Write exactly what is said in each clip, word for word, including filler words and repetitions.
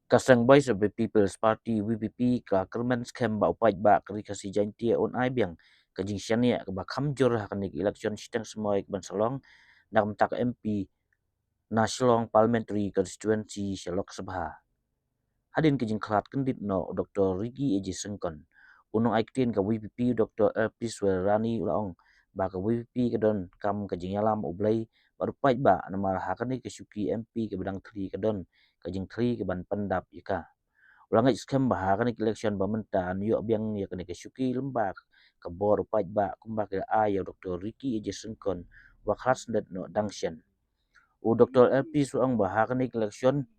Ka seng Voice of the People's Party, V P P, ka kyrmen skhem ba u paidbah ka Ri Khasi Jaiñtia un ai biang ka jingshaniah kaba kham jur ha kane ka election shiteng samoi kaban sa long na ka bynta ka M P na Shillong Parliamentary Constituency sha Lok Sabha. Hadien ka jingkhlad kyndit noh u Doctor Ricky A J Syngkon, u nongai ktien ka V P P, u Doctor Elpis Suryani, u la ong ba ka V P P ka donkam ka jingïalam U Blei bad u paidbah, namar ha kane ka shuki M P kaba dang thri ka don ka jingthri kaban pyndap ïa ka. U la ngeit skhem ba ha kane ka election ba mynta yn ïoh biang ïa kane ka shuki lyngba ka bor u paidbah kumba ki la ai ïa u Doctor Ricky A J Syngkon, uba khlad syndet noh dang shen. U Doctor Elpis u ong ba ha kane ka election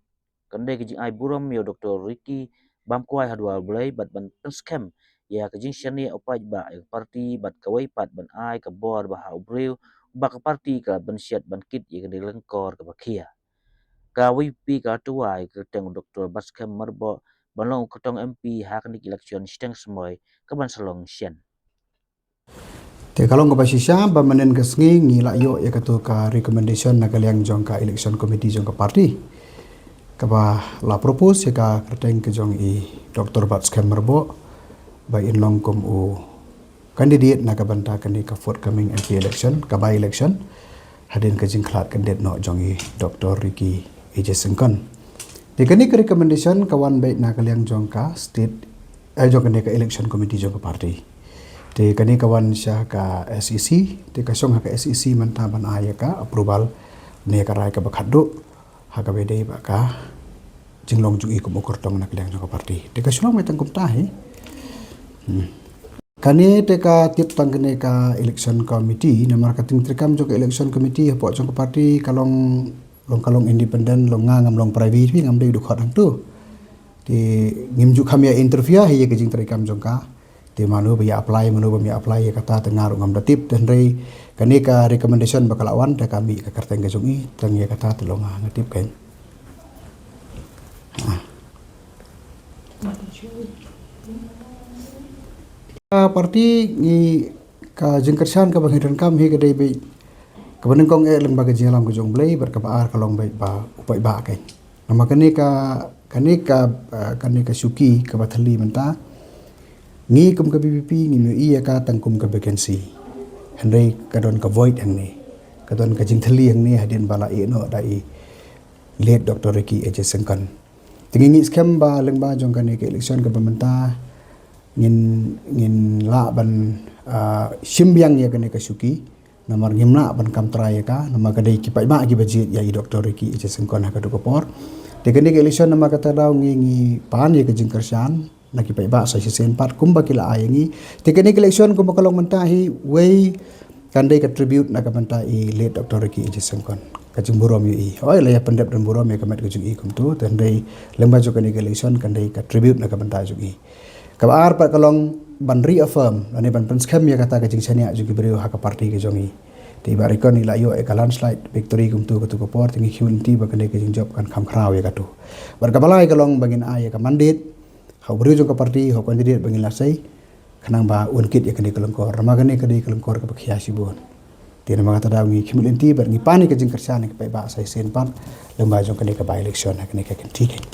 kan dei ka jingai burom ïa u Doctor Ricky bam kwai ha duwar U Blei bad ban pynskhem ïa ka jingshaniah u paidbah ïa ka party bad kawei pat ban ai ka bor ba ha u briew ba ka party ka la bynshet ban kit ïa kane ka lyngkor kaba khia. Ka V P P ka tyrwa ïa ka kyrteng u Doctor Batskhem Myrboh ban long u kyrtong M P ha kane ka election shiteng samoi kaban sa long shen. Te ka long kaba shisha ba mynnin ka sngi ngi la ïoh ïa katu ka recommendation na ka liang jong ka election committee jong ka party, kaba la propose ïa ka kyrteng ka jong i Doctor Batskhem Myrboh ba in long kum u candidate na ka bynta kane ka forthcoming M P election, ka by election, hadien ka jingkhlad kyndit noh jong i Doctor Ricky A J Syngkon. Te kane ka recommendation ka wan beit na ka liang jong ka state, eh, jong kane ka election committee jong ka party. Te kane ka wan sha ka S E C, te ka shong ha ka S E C mynta ban ai ïa ka approval ne ka rai kaba khatduh ha kaba dei bad ka jinglong jong i kum u kyrtong na ka liang jong ka party. Te ka shu long beit tang kumta hi. Hmm. Kane te ka tip tang kane ka election committee, namar ka tyngtreikam jong ka election committee hapoh jong ka party ka long, long ka long independent, long nga ngam long private, phi ngam dei dukot hangtu. Te ngim ju kham ïa interfere hi ïa ka jingtreikam jong ka. Te mano ba ïa apply, mano ba ïa apply ïa kata te nga ruh ngam da tip, te hynrei kane ka recommendation ba ka la wan te ka mih ka kyrteng ka jong i, tang ïa kata te long nga nga tip kan. Ah. Ka party ngi ka jingkyrshan kaba ngi donkam hi ka dei beit kaba nyngkong eh lyngba ka jingïalam ka jong U Blei bad kaba ar ka long beit ba u paidbah kan. Namar kane ka, kane ka, ah, kane ka shuki kaba thylli mynta ngi kum ka V P P ngim ïohi ïa ka tang kum ka vacancy. Hynrei ka don ka void hangne, ka don ka jingthylli hangne hadien ba la ïeh noh da i late Doctor Ricky A J Syngkon. Te ngi ngeit skhem ba lyngba jong kane ka election kaba mynta ngin, ngin lah ban, ah, shim biang ïa kane ka shuki. Namar ngim lah ban kam trai ïa ka, namar ka dei ki paidbah kiba jied ïa i Doctor Ricky A J Syngkon ha katu ka por. Te kane ka election namar kata daw ngi, ngi pan ïa ka jingkyrshan na ki paidbah sa shisien pat kumba ki la ai ïa ngi. Te kane ka election kumba ka long mynta hi wei kan dei ka tribute na ka bynta i late Doctor Ricky A J Syngkon. Ka jingburom ïa i. Hooid la ïa pyndep don burom ïa ka met ka jong i kumtu, te hynrei lyngba jong kane ka election kan dei ka tribute na ka bynta jong i. Kaba ar pat ka long ban reaffirm lane ban pynskhem ïa kata ka jingshaniah jong ki briew ha ka party ka jong i. Te i Bah Ricky i la ïoh ïa ka landslide victory kumtu katu ka por, te ngi khmih lynti ba kane ka jingjop kan kham khraw ïa katu. Bad kaba lai ka long ba ngin ai ïa ka mandate ha u briew jong ka party, ha u candidate ba ngin la sei, khnang ba un kit ïa kane ka lyngkor. Namar kane ka dei ka lyngkor kaba khia shibun. Te namar kata daw ngi khmih lynti bad ngi pan ïa ka jingkyrshan ïa ki paidbah sa shisien pat lyngba jong kane ka by election ha kane ka kynti kan.